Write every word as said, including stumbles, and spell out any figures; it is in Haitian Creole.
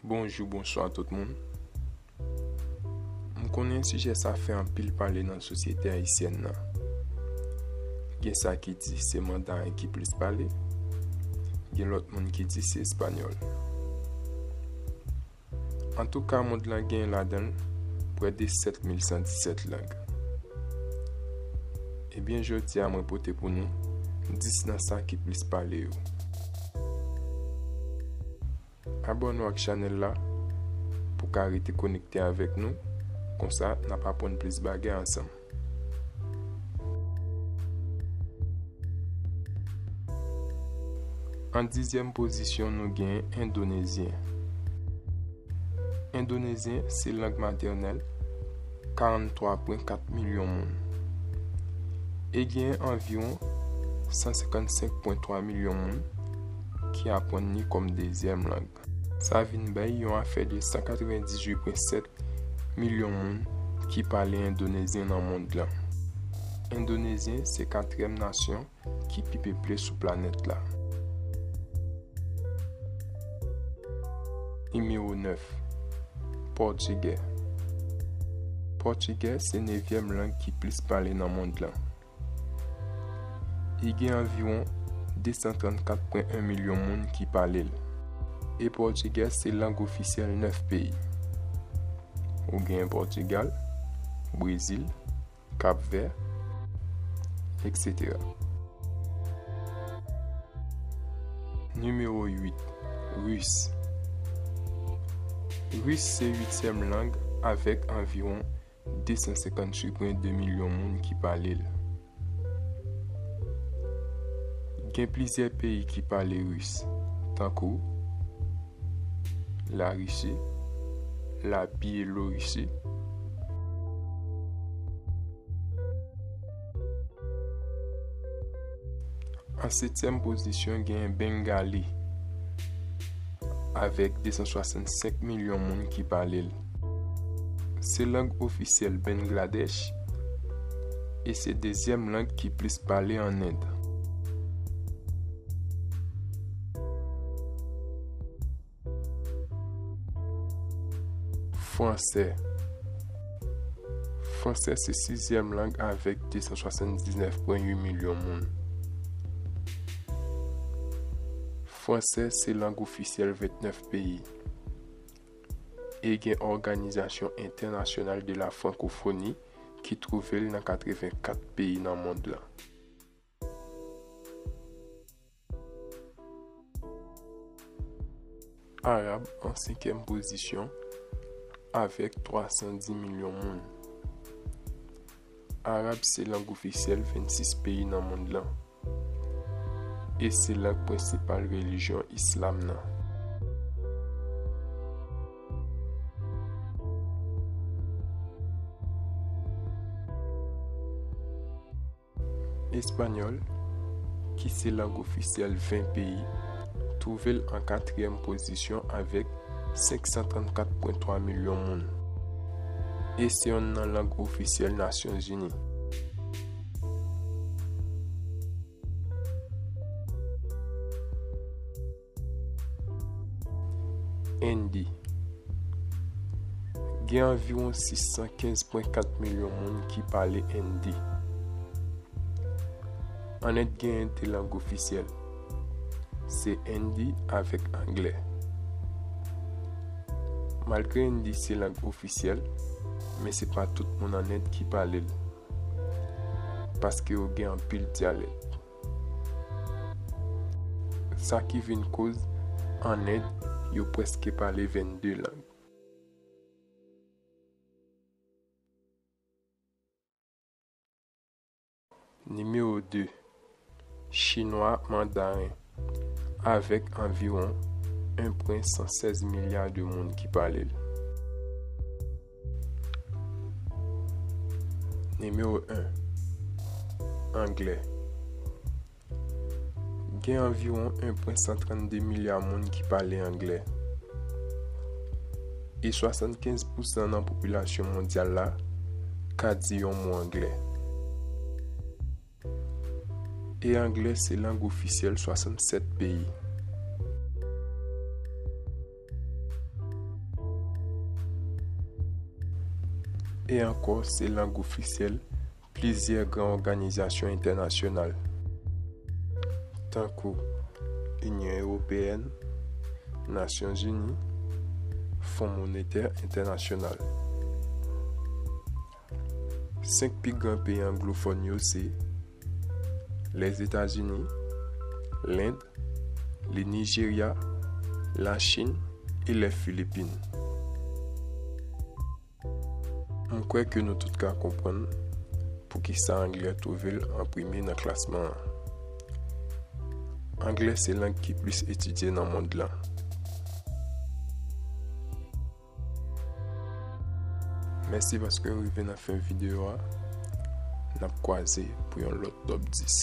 Bonjou, bonswa tout moun. M konnen sijè sa fè anpil pale nan sosyete ayisyèn nan. Gen sa ki di se mandaren ki plis pale, gen lòt moun ki di se espanyòl. Antouka, mond lan gen ladan l prè de sèt mil san disèt lang. Ebyen, jodi a mwen pote pou nou dis nan sa ki plis pale yo. Abòne w ak chanèl la pou w ka rete konekte avèk nou, konsa n ap aprann plis bagay ansanm. An dizyèm pozisyon, nou gen endonezyen. Endonezyen se lang matènèl karannntwa pwen kat milyon moun e gen anviwon san senkannsenk pwen twa milyon moun ki aprann li kòm dezyèm lang. Sa vin bay yon afè de san katrevendizuit pwen sèt milyon moun ki pale endonezyen nan mond lan. Endonezyen se katriyèm nasyon ki pi peple sou planèt la. Nimewo nèf, pòtigè. Pòtigè se nevyèm lang ki plis pale nan mond lan. Li gen anviwon de san trannkat pwen en milyon moun ki pale l. E pòtigè se lang ofisyèl nèf peyi. Ou gen Pòtigal, Brezil, Kap Vè, etsetera. Nimewo uit, ris. Ris se uityèm lang avèk anviwon de san senkantuit pwen de milyon moun ki pale l. Gen plizyè peyi ki pale ris, tankou Larisi, Labyelorisi. An setyèm pozisyon, gen Bengali, avèk de san swasannsenk milyon moun ki pale l. Se lang ofisyèl Bangladèch e se dezyèm lang ki plis pale ann End. Fransè. Fransè se sizyèm lang avèk de san swasanndiznèf pwen uit milyon moun. Fransè se lang ofisyèl vennèf peyi e gen Organisation Internationale de la Francophonie ki twouve l nan katrevenkat peyi nan mond lan. Arab an senkyèm pozisyon avèk twa san di milyon moun. Arab se lang ofisyèl vennsis peyi nan mond lan e se lang prensipal relijyon islam nan. Espanyòl, ki se lang ofisyèl ven peyi, twouve l an katriyèm pozisyon avèk senk san trannkat pwen twa milyon moun. E se yonn nan lang ofisyèl Nasyonzini. Endi. Gen anviwon sis san kenz pwen kat milyon moun ki pale endi. Ann End genyen de lang ofisyèl. Se endi avèk anglè. Malgre endi se lang ofisyèl, men se pa tout moun ann End ki pale l. Paske yo gen anpil dyalèk. Sa ki vin koz, ann End, yo prèske pale vennde lang. Nimewo de, chinwa mandaren, avèk anviwon en pwen san sèz milya de moun ki pale l. Nimewo en, anglè. Gen anviwon en pwen san trannde milya moun ki pale anglè. E swasannkenz pousan nan popilasyon mondyal la ka di yon mo anglè. E anglè se lang ofisyèl swasannsèt peyi. E ankò, se lang ofisyèl plizyè gran òganizasyon entènasyonal, tankou Inyon Ewopeyèn, Nasyonzini, Fon Monetè Entènasyonal. Senk pi gran peyi anglofòn yo se Lèzetazini, Lend, le Nijerya, Lachin e lè Filipin. M kwè ke nou tout ka konprann poukisa anglè twouve l an premye nan klasman an. Anglè se lang ki plis etidye nan mond lan. Mèsi paske w rive nan fen videyo a. N ap kwaze pou yon lòt Top dis.